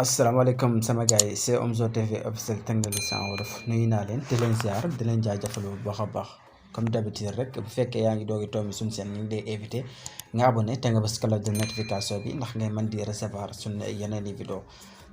asalaamaaleykum sama gars yi c'est Omzo TV officiel technologie en wolof nuyu naa leen di leen ziar di leen jaajëfal bu baax a baax comme d'habitude rek bu fekkee yaa ngi doogi toog suñu seen ñu ngi lay invité nga abonné te nga bës cloche de notification bi ndax ngay mën di recevoir suñu yeneen i vidéo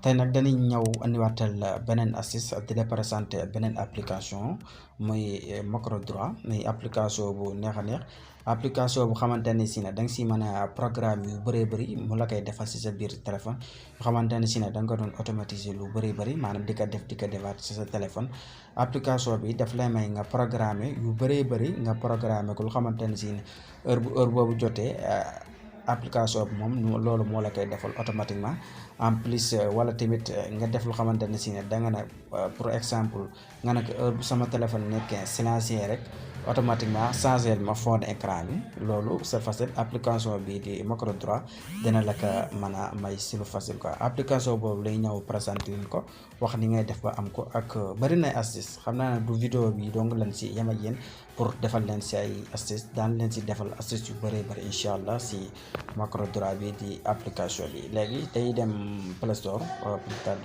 tey nag dañuy ñëw andiwaatal beneen astuce di la présenté beneen application muy Macro Draw muy application bu neex a neex application bu xamante ne si ne da nga si mën a programme yu bëree bëri mu la koy defal si sa biir téléphone yoo xamante ne si ne da nga ko doon automatiser lu bëri bëri maanaam di ko defaat si sa téléphone application bi daf lay may nga programmer yu bëree bëri nga programmer ko lu xamante ne si ne heure boobu jotee application bi moom loolu moo la koy defal automatiquement en plus wala tamit nga def lu xamante ne si ne da nga ne pour exemple nga ne ko heure bu sama téléphone nekkee silencieux rek automatiquement changer ma fond d'écran bi loolu c'est facile application bi di Macro Draw dina la ko mën a may si lu facile quoi application boobu lay ñëw présenté leen ko wax ni ngay def ba am ko ak bëri na astuce xam naa ne du vidéo bi donc lañ si yem ak yéen pour defal leen si ay astuce daan leen si defal astuce yu bëree bëri incha allah si Macro Draw bi di application bi léegi day dem Play Store plus tard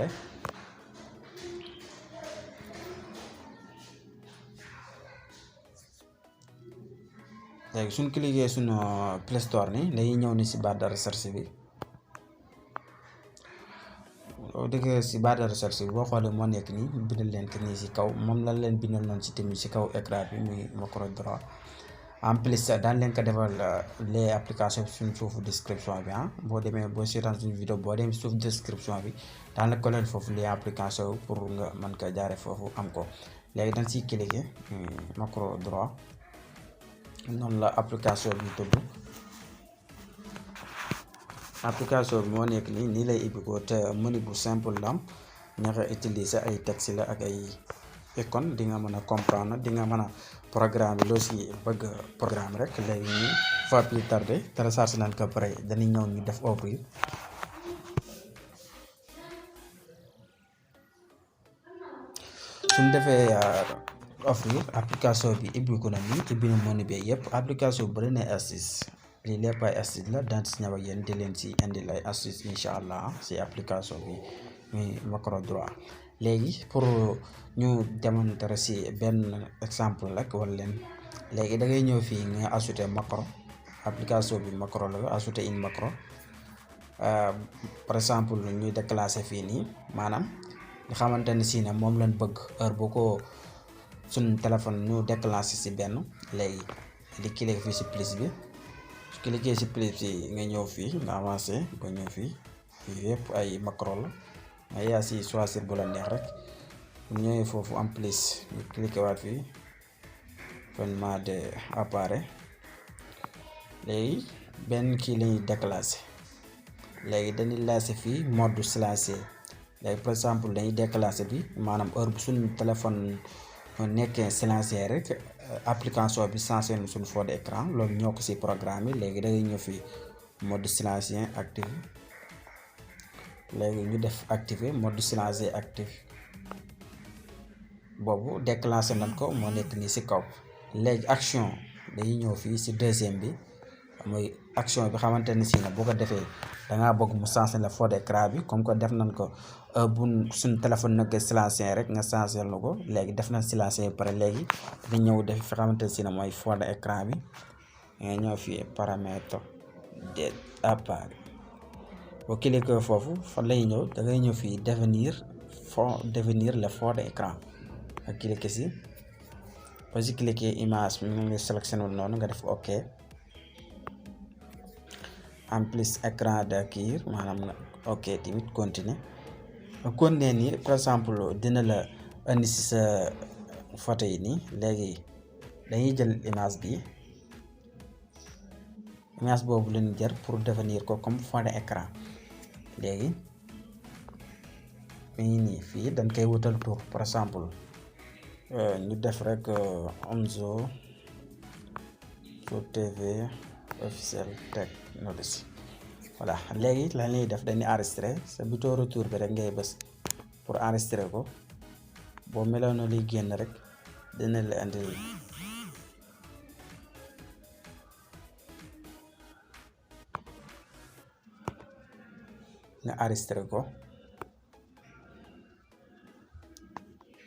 léegi suñ cliquer suñu Play Store ni dañuy ñëw ni si barre de recherche bi boo déggee si barre de recherche bi boo xoolee moo nekk nii bindal leen ko nii si kaw moom lan leen bindal noonu si tamit si kaw écran bi muy Macro Draw en plus daan leen ko defal les applications suñ suufu description bi boo demee boo seetaan suñu vidéo boo demee suuf description bi daan la ko leen foofu les applications pour nga mën ko jaare foofu am ko léegi dañ siy cliquer Macro Draw noonu la application bi tudd application bi moo nekk nii lay ibbi ko te menu bu simple la ñaxa utiliser ay texte la ak ay icône di nga mën a comprendre di nga mën a programme loo si bëgg programme rek léegi ñu fa plus tardé télécharge nañ ko pare dañuy ñëw ñu def ouvrir suñ defee offrir application bi ibbi ko na nii ibbi na menu bi yëpp application bëri na astuce lii lépp ay astuce la daan si ñëw ak yéen di leen si indil ay astuce incha allah si application bi muy Macro Draw léegi pour ñu démontrer si benn exemple rek wala leen léegi da ngay ñëw fii nga ajouter macro application bi macro la ajouter une macro par exemple ñuy déclasser fii nii maanaam nga xamante ne si ne moom lañ bëgg heure bu ko suñ téléphone ñu déclenché si benn léegi di cliquer fii si plus bi su cliquer si plus bi nga ñëw fii nga avancé ba ñëw fii yëpp ay macro la nga yaa si choisir bu la neex rek bu ñëwee foofu en plus ñu cliquer waat fii événement de appareil léegi benn kii la ñuy déclenché léegi dañuy lancé fii mode silencieux léegi par exemple dañuy déclenché bi maanaam heure bu suñu téléphone nekkee silencieux rek application bi changé na suñu fond d'écran loolu ñoo ko si programme yi léegi da ngay ñëw fii mode silencieux active léegi ñu def activé mode silencieux active boobu déclenché nañ ko moo nekk nii si kaw léegi action dañuy ñëw fii si deuxième bi mooy action bi xamante ne si ne boo ko defee dangaa bëgg mu changer la fond d'écran bi comme que def nañ ko bu suñ téléphone nag silencieux rek nga changer na ko léegi def na silencieux ba pare léegi dañ ñëw def fi xamante ne si ne mooy fond d'écran bi nga ñëw fii paramètre de appareil boo cliquer foofu fan lay ñëw da ngay ñëw fii définir le fond d'écran nga cliquer si ba si cliquer image bi nga sélectionné noonu nga def ok en plus écran d'accueil maanaam nga ok tamit continuer nii par exemple dina la indi si sa photo yi nii léegi dañuy jël image boobu lañu jër pour définir ko comme fond d'écran léegi mi nii fii dañ koy wutal tur par exemple ñu def rek Omzo TV officiel technologie voilà léegi la ñuy def dañuy enregistrer sa bouton retour bi rek ngay bës pour enregistrer ko boo meloon na liy génn rek dina la indi nga enregistrer ko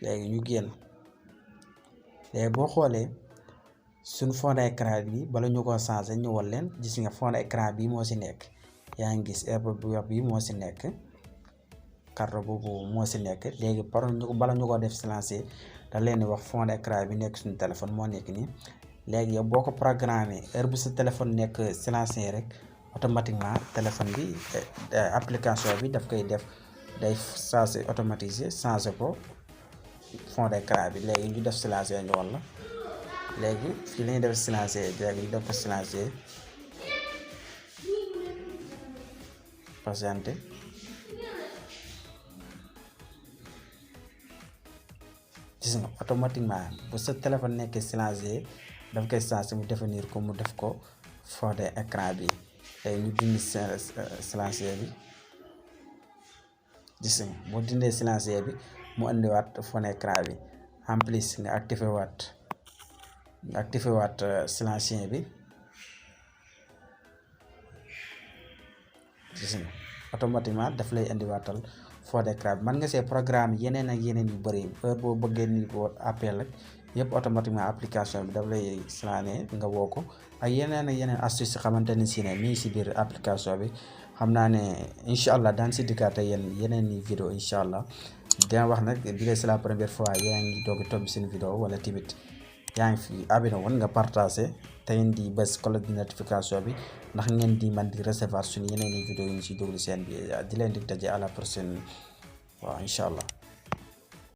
léegi ñu génn léegi boo xoolee suñ fond d'écran bi bala ñu ko changé ñëwal leen gis nga fond d'écran bi moo si nekk yaa ngi gis airport bu weex bi moo si nekk carte boobu moo si nekk léegi bala ñu ko def silencieux da leen di wax fond d'écran bi nekk suñu téléphone moo nekk nii léegi yow boo ko programmé heure bu sa téléphone nekk silencieux rek automatiquement téléphone bi application bi daf koy def day changé automatisé changé ko fond d'écran bi léegi ñu def silencieux ñu walla léegi fii la ñuy def silencieux léegi ñu def ko silencieux patienté gis nga automatiquement bu sa téléphone nekkee silencieux daf koy changé mu définir ko mu def ko fond d'écran bi léegi ñu dindi silencieux bi gis nga boo dindee silencieux bi mu indiwaat fond d'écran bi en plus nga activé waat silencieux bi gis nga automatiquement daf lay indiwaatal fond d'écran bi mën nga see programme yeneen ak yeneen yu bëri heure boo bëggee ni boo appel ak yëpp automatiquement application bi daf lay signalé nga woo ko ak yeneen astuce yi xamante ni si ne mi ngi si biir application bi xam naa ne incha allah daan si dikkaate yeneen i vidéo incha allah dina wax nag bi c'est la première fois yaa ngi doog a toog seen vidéo wala tamit yaa ngi fi abonné woon nga partagé te ngeen di bës cloche de notification bi ndax ngeen di man di recevoir suñu yeneen i vidéo yi ñu si déglu seen bi di leen di daje à la prochaine waaw incha allah.